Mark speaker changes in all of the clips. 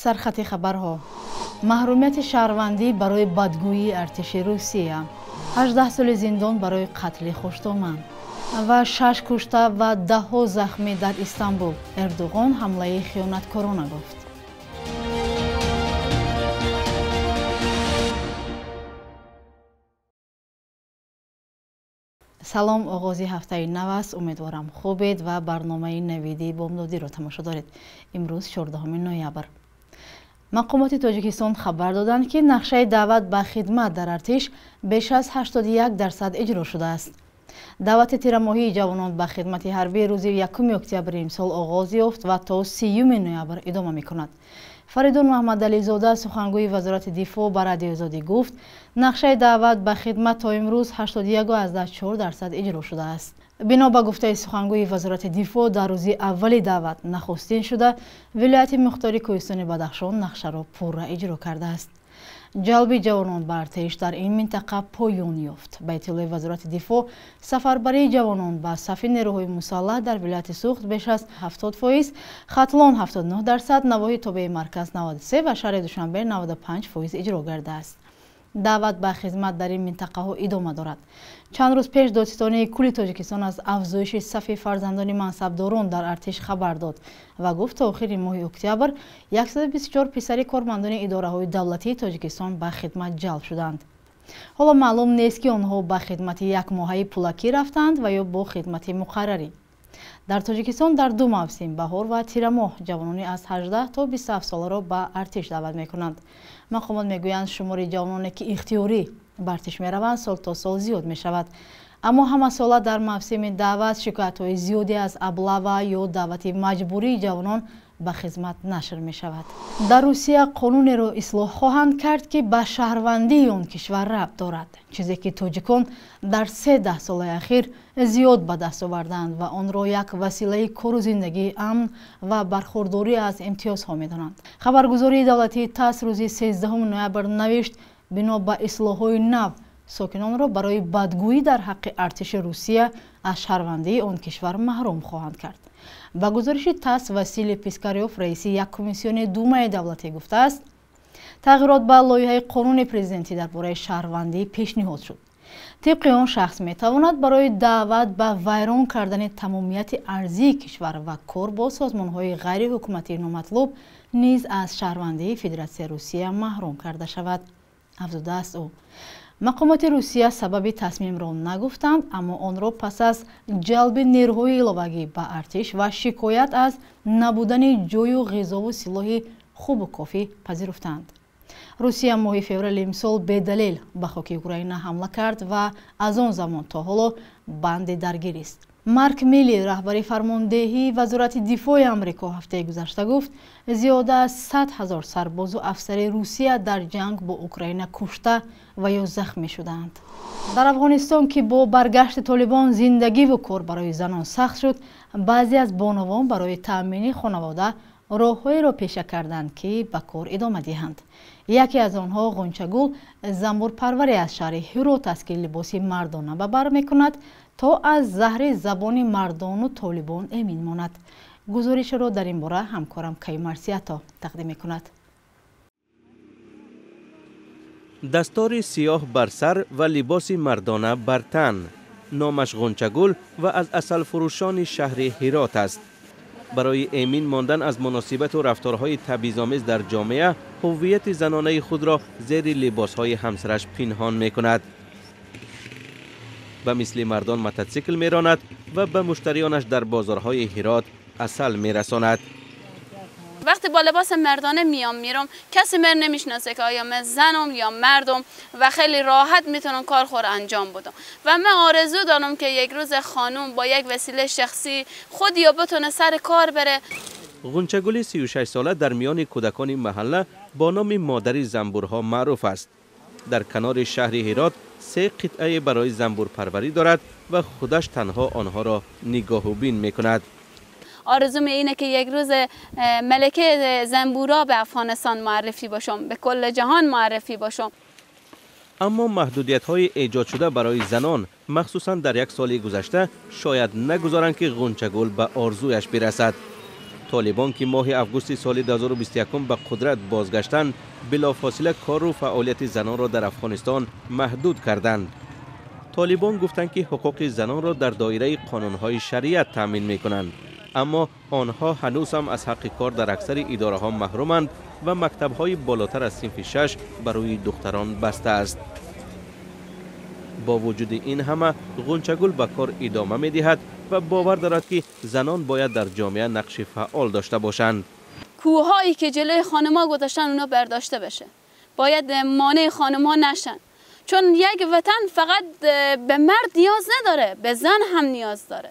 Speaker 1: Сархати хабарҳо: маҳрумияти шаҳрвандӣ барои бадгӯии артиши Русия, 18 соли зиндон барои қатли хуштоман ва 6 кушта ва даҳҳо захмӣ дар Истанбул. Эрдуғон ҳамлаи хиёнаткорона гуфт. Салом, оғози ҳафтаи нав аст. Умедворам хубед ва барномаи навидии бомдодиро тамошо доред. Имрӯз 14 ноябр. Мақомоти Тоҷикистон хабар доданд, ки нақшаи даъват ба хидмат дар артиш беш аз 81% иҷро шудааст. Даъвати тирамоҳии ҷавонон ба хидмати ҳарбӣ рӯзи 1 октябри имсол оғоз ёфт ва то 30 ноябр идома мекунад. Фаридун Муҳаммадализода, сухангӯи Вазорати дифоъ, ба Радиои Озодӣ гуфт, нақшаи даъват ба хидмат то имрӯз 81,4% иҷро шудааст. Бино ба гуфтаи сухангӯи Вазорати дифоъ, дар рӯзи аввали даъват нахустин шуда, вилояти мухтори Кӯҳистони Бадахшон нақшаро пурра иҷро кардааст. Ҷалби ҷавонон ба артиш дар ин минтақа поён ёфт. Ба иттилои Вазорати дифоъ, сафарбарии ҷавонон ба сафи нерӯҳои мусаллаҳ дар вилояти Суғд беш аз 70%, Хатлон 79%, навоҳии тобеи марказ 93 ва шаҳри Душанбе 95% иҷро гардааст. Даъват ба хизмат дар ин минтақаҳо идома дорад. Чанд рӯз пеш Додситонии кулли Тоҷикистон аз афзоиши сафи фарзандони мансабдорон дар артиш хабар дод ва гуфт, то охири моҳи октябр 124 писари кормандони идораҳои давлатии Тоҷикистон ба хидмат ҷалб шуданд. Ҳоло маълум нест, ки онҳо ба хидмати якмоҳаи пулакӣ рафтанд ва ё бо хидмати муқаррарӣ. Дар Тоҷикистон дар ду мавсим, баҳор ва тирамоҳ, ҷавонони аз 18 то 27 соларо ба артиш даъват мекунанд. Мақомот мегӯянд, шумори ҷавононе, ки ихтиёрӣ ба артиш мераванд, сол то сол зиёд мешавад. Аммо ҳамасола дар мавсими даъват шикоятҳои зиёде аз аблава ё даъвати маҷбурии ҷавонон ба хизмат нашр мешавад. Дар Русия қонунеро ислоҳ хоҳанд кард, ки ба шаҳрвандии он кишвар рабт дорад, чизе ки тоҷикон дар 3 даҳсолаи ахир зиёд ба даст оварданд ва онро як василаи кору зиндагии амн ва бархурдорӣ аз имтиёзҳо медонанд. Хабаргузории давлатии ТАСС рӯзи 13 ноябр навишт, бино ба ислоҳҳои нав сокинонро барои бадгӯӣ дар ҳаққи артиши Русия аз шаҳрвандии он кишвар маҳрум хоҳанд кард. Ба гузориши ТАСС, Василий Пискарёв, раиси як комиссиони Думаи давлатӣ, гуфтааст, тағйирот ба лоиҳаи қонуни президентӣ дар бораи шаҳрвандӣ пешниҳод шуд. Тибқи он шахс метавонад барои даъват ба вайрон кардани тамомияти арзии кишвар ва кор бо созмонҳои ғайриҳукуматии номатлуб низ аз шаҳрвандии Федератсияи Русия маҳрум карда шавад, афзудааст ӯ. Мақомоти Русия сабаби тасмимро нагуфтанд, аммо онро пас аз ҷалби нерӯҳои иловагӣ ба артиш ва шикоят аз набудани ҷойу ғизову силоҳи хубу кофӣ пазируфтанд. Русия моҳи феврали имсол бедалел ба хоки Украина ҳамла кард ва аз он замон то ҳоло банди даргирист. Марк Милли, раҳбари фармондеҳии Вазорати дифои Амрико, ҳафтаи гузашта гуфт, зиёда аз 100 000 сарбозу афсари Русия дар ҷанг бо Украина кушта ва ё захмӣ шудаанд. Дар Афғонистон, ки бо баргашти толибон зиндагиву кор барои занон сахт шуд, баъзе аз бонувон барои таъмини хонавода роҳҳоеро пеша карданд, ки ба кор идома диҳанд. Яке аз онҳо Ғунчагул, занбурпарваре аз шаҳри Ҳирот аст, ки либоси мардона ба бар мекунад, то аз заҳри забони мардону толибон эмин монад. Гузоришро дар ин бора ҳамкорам Каюмарсиято тақдим мекунад.
Speaker 2: Дастори сиёҳ бар сар ва либоси мардона бар тан. Номаш Ғунчагул ва аз асалфурӯшони шаҳри Ҳирот аст. Барои эмин мондан аз муносибату рафторҳои табъизомез дар ҷомеа, ҳуввияти занонаи худро зери либосҳои ҳамсараш пинҳон мекунад. Ба мисли мардон мототсикл меронад ва ба муштариёнаш дар бозорҳои Ҳирот асал мерасонад.
Speaker 3: وقتی با لباس مردانه میام میرم، کسی من نمیشناسه که آیا من زنم یا مردم و خیلی راحت میتونم کار خور انجام بدم. و من آرزو دارم که یک روز خانم با یک وسیله شخصی خود یا بتونه سر کار بره.
Speaker 2: غنچه‌گل 36 ساله در میان کودکان محله با نام مادر زنبورها معروف است. در کنار شهر هرات 3 قطعه برای زنبور پروری دارد و خودش تنها آنها را نگاهبین میکند.
Speaker 3: آرزوم اینه که یک روز ملکه زنبورا به افغانستان معرفی باشم، به کل جهان معرفی باشم.
Speaker 2: اما محدودیت های ایجاد شده برای زنان مخصوصا در یک سال گذشته شاید نگذارند که غنچه‌گل به آرزویش برسد. Толибон ки моҳи августи соли 2021 ба қудрат бозгаштанд, билофосила кору фаъолияти занонро дар Афғонистон маҳдуд карданд. Толибон гуфтанд ки ҳуқуқи занонро дар доираи қонунҳои шариат таъмин мекунанд, аммо онҳо ҳанӯз ҳам аз ҳаққи кор дар аксари идораҳо маҳруманд ва мактабҳои болотар аз синфи 6 барои духтарон баста аст. Бо вуҷуди ин ҳама Ғунчагул ба кор идома медиҳад ва бовар дорад ки занон бояд дар ҷомеа нақши фаъол дошта бошанд.
Speaker 3: کوههایی که جلوی خانم‌ها گذاشتن اونا برداشته بشه. باید مانع خانم‌ها نشن. چون یک وطن فقط به مرد نیاز نداره، به زن هم نیاز داره.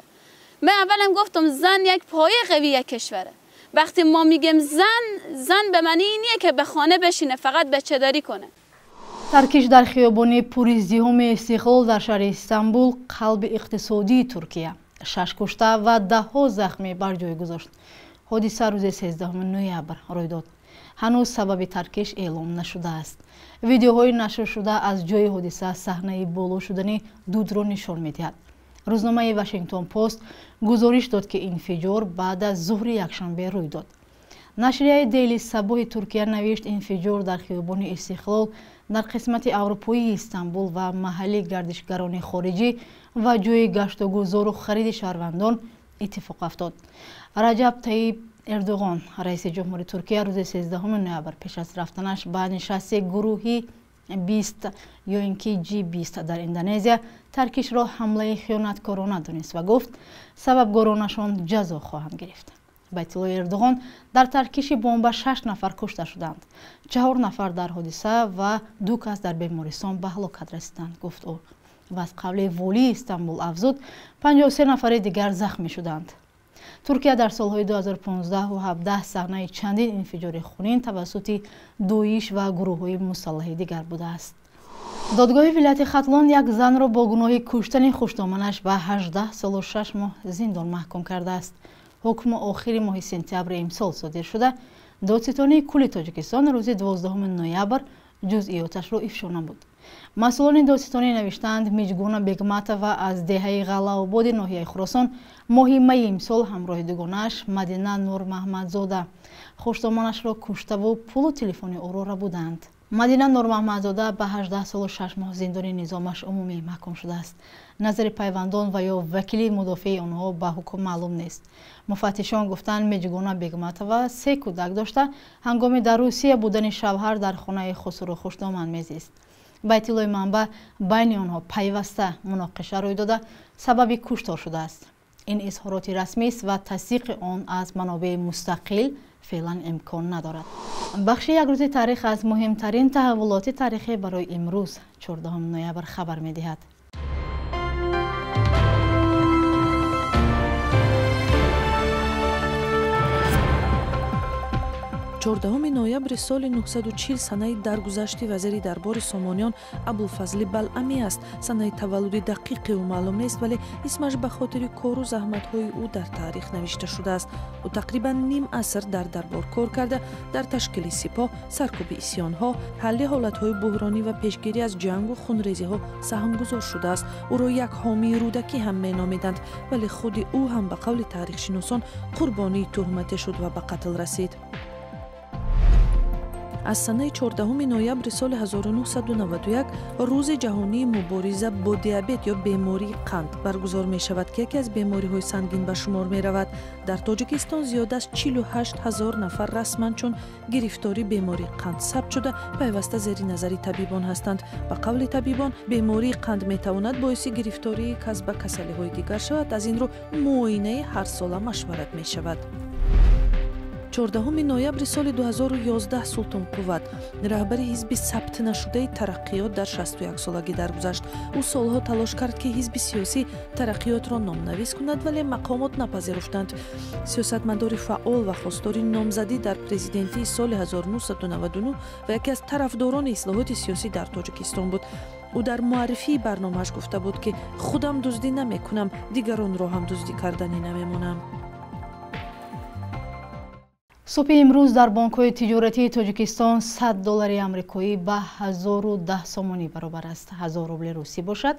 Speaker 3: من اولم گفتم زن یک پایه قوی یک کشوره. وقتی ما میگیم زن، زن به معنی اینیه که به خانه بشینه، فقط بچه داری کنه.
Speaker 1: Таркиш дар хиёбони пуриздиҳоми Истиқлол дар шаҳри Истанбул, қалби иқтисодии Туркия, 6 кушта ва даҳҳо захмӣ бар ҷой гузошт. Ҳодиса рӯзи 13 ноябр рӯй дод. Ҳанӯз сабаби таркиш эълом нашудааст. Видеоҳои нашршуда аз ҷои ҳодиса саҳнаи боло шудани дудро нишон медиҳад. Рӯзномаи Вашингтон Пост гузориш дод, ки инфиҷор баъд аз зуҳри якшанбе рӯй дод. Нашрияи Дейли Сабоҳи Туркия навишт, инфиҷор дар хиёбони Истиқлол дар қисмати аврупоии Истанбул ва маҳалли гардишгарони хориҷӣ ва ҷои гаштугузору хариди шаҳрвандон иттифоқ афтод. Раҷаб Таиб Эрдоғон, раиси ҷумҳури Туркия, рӯзи 13 ноябр пеш аз рафтанаш ба нишасти гурӯҳи 20 ё ин ки G20 дар Индонезия таркишро ҳамлаи хиёнаткорона донист ва гуфт, сабабгоронашон ҷазо хоҳанд гирифт. Ба иттилои Эрдоғон, дар таркиши бомба 6 нафар кушта шуданд, 4 нафар дар ҳодиса ва 2 кас дар бемористон ба ҳалокат расиданд, гуфт ӯ. Ва аз қавли волии Истанбул афзуд, 53 нафари дигар захмӣ шуданд. Туркия дар солҳои 2015 ва 17 саҳнаи чандин инфиҷори хунин тавассути Доиш ва гурӯҳҳои мусаллаҳи дигар будааст. Додгоҳи вилояти Хатлон як занро бо гуноҳи куштани хушдоманаш ба 18 солу 6 моҳ зиндон маҳкум кардааст. Ҳукм охири моҳи сентябри имсол содир шуда, додситонии кулли Тоҷикистон рӯзи 12 ноябр ҷузъиёташро ифшо намуд. Масъулони додситонӣ навиштанд, Миҷгуна Бегматова аз деҳаи Ғалаободи ноҳияи Хуросон моҳи майи имсол ҳамроҳи дугонааш Мадина Нурмаҳмадзода хушдоманашро куштаву пулу телефони ӯро рабуданд. Мадина Нурмаҳмадзода ба 18 солу 6 моҳ зиндони низомаш умумӣ маҳкум шудааст. Назари пайвандон ва ё вакили мудофеи онҳо ба ҳукм маълум нест. Муфаттишон гуфтанд, Миҷгуна Бегматова 3 кӯдак дошта, ҳангоми дар Русия будани шавҳар дар хонаи хусуру хушдоман мезист. Ба иттилои манбаъ, байни онҳо пайваста муноқиша рӯй дода, сабаби куштор шудааст. Ин изҳороти расмист ва тасдиқи он аз манобеи мустақил феълан имкон надорад. Бахши як рӯзи таърих аз муҳимтарин таҳаввулоти таърихӣ барои имрӯз 14 ноябр хабар медиҳад.
Speaker 4: 14 ноябри соли 940 санаи даргузашти вазири дарбори Сомониён Абулфазли Балъамӣ аст. Санаи таваллуди дақиқи ӯ маълум нест, вале исмаш ба хотири кору заҳматҳои ӯ дар таърих навишта шудааст. Ӯ тақрибан ним аср дар дарбор кор карда, дар ташкили сипоҳ, саркӯби исьёнҳо, ҳалли ҳолатҳои буҳронӣ ва пешгирӣ аз ҷангу хунрезиҳо саҳмгузор шудааст. Ӯро як ҳомии Рӯдакӣ ҳам меномиданд, вале худи ӯ ҳам ба қавли таърихшиносон қурбонии туҳмате шуд ва ба қатл расид. Аз санаи 14 ноябри соли 1991 рӯзи ҷаҳонии мубориза бо диабет ё бемории қанд баргузор мешавад, ки яке аз бемориҳои сангин ба шумор меравад. Дар Тоҷикистон зиёд аз 48 ҳазор нафар расман чун гирифтори бемории қанд сабт шуда, пайваста зери назари табибон ҳастанд. Ба қавли табибон, бемории қанд метавонад боиси гирифтории кас ба касалиҳои дигар шавад. Аз ин рӯ муоинаи ҳарсола машварат мешавад. 14 ноябри соли 2011 Султон Қувват, раҳбари ҳизби сабтнашудаи Тараққиёт, дар 61 солагӣ даргузашт. Ӯ солҳо талош кард, ки ҳизби сиёсӣ Тараққиётро номнавис кунад, вале мақомот напазируфтанд. Сиёсатмадори фаъол ва хостори номзадӣ дар президентии соли 1999 ва яке аз тарафдорони ислоҳоти сиёсӣ дар Тоҷикистон буд. Ӯ дар муаррифии барномааш гуфта буд, ки худам дуздӣ намекунам, дигаронро ҳам дуздӣ карданӣ намемонам.
Speaker 1: Субҳи имрӯз дар бонкҳои тиҷоратии Тоҷикистон 100 доллари амрикоӣ ба 1010 сомонӣ баробар аст. 1000 рубли русӣ бошад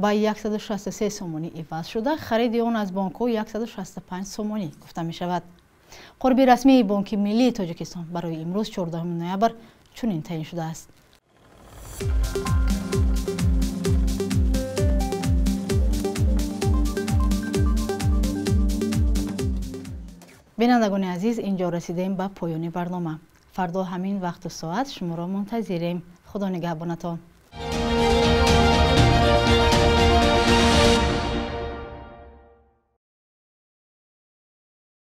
Speaker 1: ба 163 сомонӣ иваз шуда, хариди он аз бонкҳо 165 сомонӣ гуфта мешавад. Қурби расмии Бонки Миллии Тоҷикистон барои имрӯз 14 ноябр чунин таъин шудааст. Бинандагони азиз, инҷо расидем ба поёни барнома. Фардо ҳамин вақту соат шуморо мунтазирем. Худо нигаҳбонатон.